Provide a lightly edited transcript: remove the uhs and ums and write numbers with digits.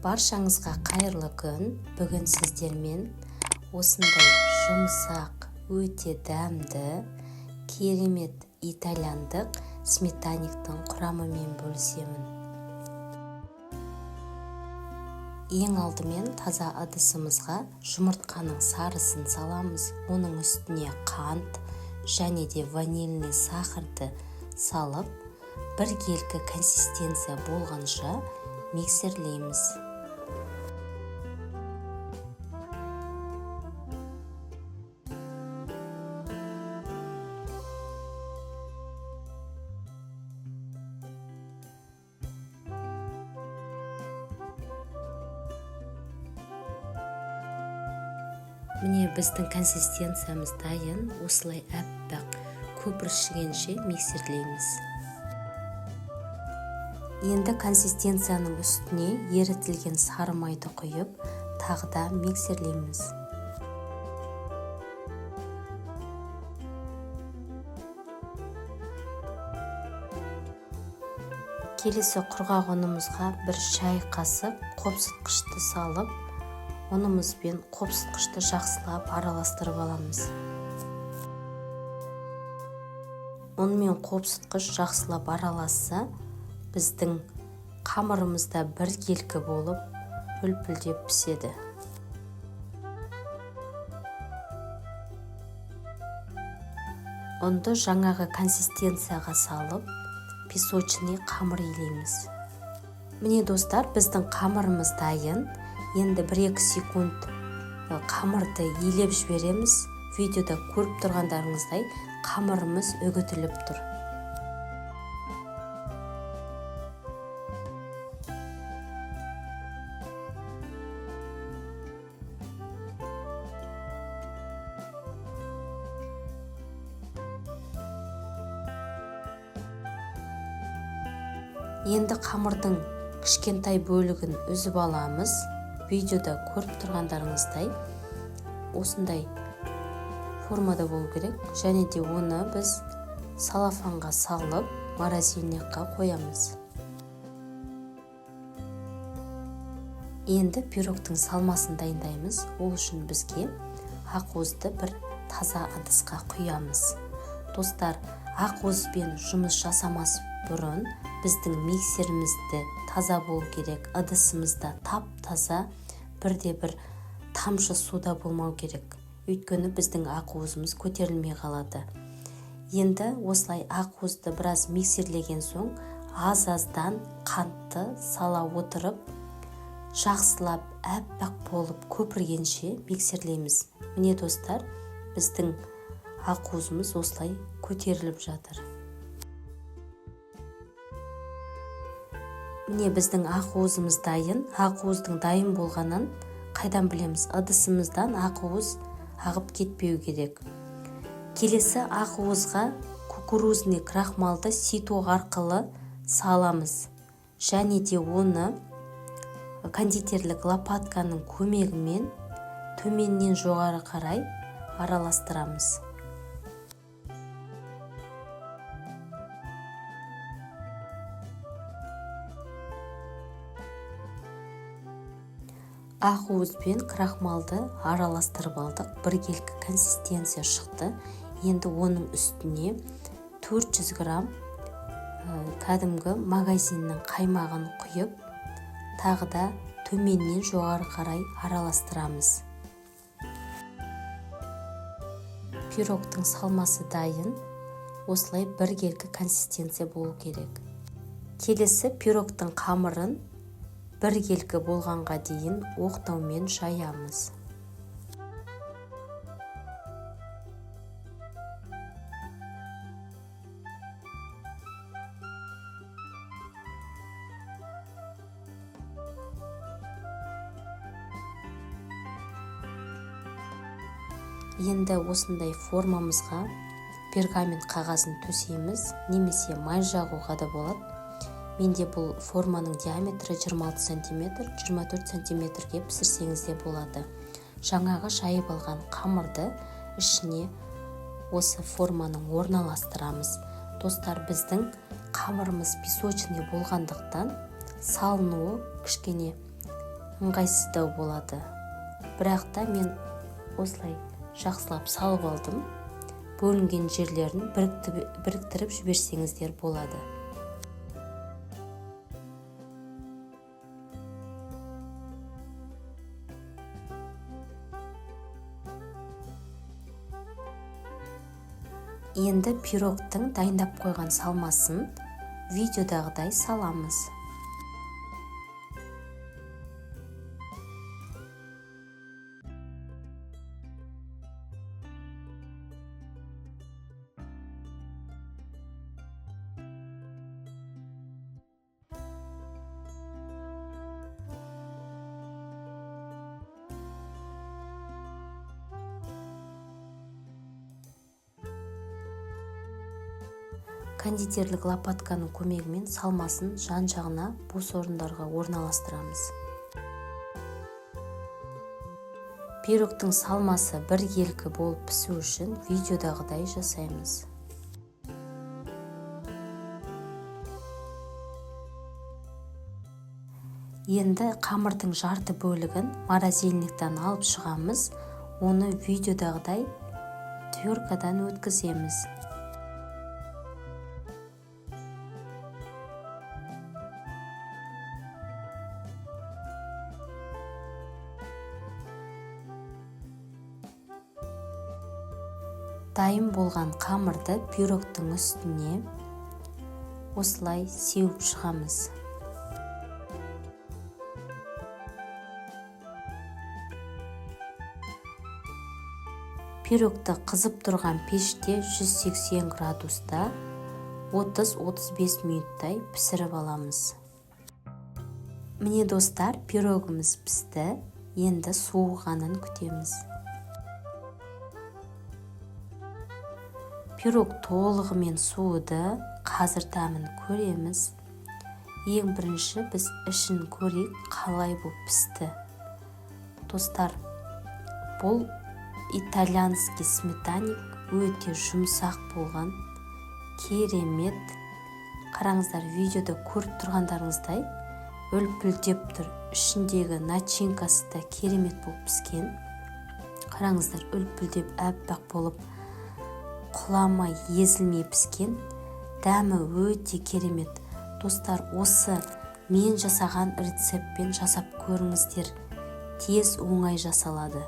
Баршаңызға қайырлы күн. Бүгін сіздермен осындай жұмсақ, өте дәмді, керемет итальяндық сметанниктің құрамымен бөлісемін. Ең алдымен таза ыдысымызға жұмыртқаның сарысын саламыз, оның үстіне қант және де ванильный сахарды салып, біркелкі консистенция болғанша миксерлейміз. Міне, біздің консистенциямыз дайын. Осылай әппақ көпіршігенше миксерлейміз. Енді консистенцияның үстіне ерітілген сары майды құйып, тағы да миксерлейміз. Келесі құрғақ ұнымызға бір шай қасық қопсытқышты салып, ұнымызбен қопсытқышты жақсылап араластырып аламыз. Ұн мен қопсытқыш жақсылап араласса, біздің қамырымыз да біркелкі болып үлпілдеп піседі. Ұнды жаңағы консистенцияға салып, песочный қамыр илейміз. Міне, достар, біздің қамырымыз дайын. Енді 1-2 секунд қамырды илеп жібереміз. Видеода көріп тұрғандарыңыздай, қамырымыз үгітіліп тұр. Енді қамырдың кішкентай бөлігін үзіп аламыз. Видеода көріп тұрғандарыңыздай, осындай формада болу керек. Және де оны біз салафанға салып, морозильникқа қоямыз. Енді пирогтың салмасын дайындаймыз. Ол үшін бізге ақуызды бір таза ыдысқа құямыз. Достар, ақуызбен жұмыс жасамас бұрын біздің миксерімізді таза болу керек, ыдысымызда тап-таза, бірде бір тамшы суда болмау керек. Өйткені біздің ақуызымыз көтерілмей қалады. Енді осылай ақуызды біраз миксерлеген соң, аз-аздан қантты сала отырып, жақсылап әппақ болып көпіргенше миксерлейміз. Міне, достар, біздің ақуызымыз осылай көтеріліп жатыр. Міне, біздің ақуызымыз дайын. Ақуыздың дайын болғанын қайдан білеміз? Ыдысымыздан ақуыз ағып кетпеу керек. Келесі ақуызға кукурузный крахмалды сито арқылы саламыз. Және де оны кондитерлік лопатканың көмегімен төменнен жоғары қарай араластырамыз. Ақуыз пен крахмалды араластырып алдық, біркелкі консистенция шықты. Енді оның үстіне 400 грамм кәдімгі магазиннің қаймағын құйып, тағы да төменнен жоғары қарай араластырамыз. Пирогтың салмасы дайын. Осылай біркелкі консистенция болу керек. Келесі пирогтың қамырын біркелкі болғанға дейін оқтаумен жаямыз. Енді осындай формамызға пергамент қағазын төсейміз, немесе май жағуға да болады. Менде бұл форманың диаметрі 26 сантиметр, 24 сантиметрге пісірсеңіз де болады. Жаңағы жайып алған қамырды ішіне осы форманың орналастырамыз. Достар, біздің қамырымыз песочный болғандықтан салынуы кішкене Ыңғайсыздау болады. Бірақ та мен осылай жақсылап салып алдым. Бөлінген жерлерін біріктіріп жіберсеңіздер болады. Енді пирогтың дайындап қойған салмасын видеодағыдай саламыз. Кондитерлік лопатканың көмегімен салмасын жан-жағына бос орындарға орналастырамыз. Пирогтың салмасы біркелкі болып пісу үшін видеодағыдай жасаймыз. Енді қамырдың жарты бөлігін морозильниктен алып шығамыз. Оны видеодағыдай теркадан өткіземіз. Дайын болған қамырды пирогтың үстіне осылай сеуіп шығамыз. Пирогты қызып тұрған пеште 180 градуста 30-35 минуттай пісіріп аламыз. Міне достар, пирогымыз пісті. Енді суығанын күтеміз. Пирог толығымен суыды. Қазір дәмін көреміз. Ең бірінші біз ішін көрейік, қалай болып пісті. Достар, бұл итальянский сметанник өте жұмсақ болған, керемет. Қараңыздар, видеода көріп тұрғандарыңыздай үлпілдеп тұр. Ішіндегі начинкасы да керемет болып піскен. Қараңыздар, үлпілдеп әппақ болып құламай, езілмей піскен. Дәмі өте керемет. Достар, осы мен жасаған рецептпен жасап көріңіздер. Тез, оңай жасалады.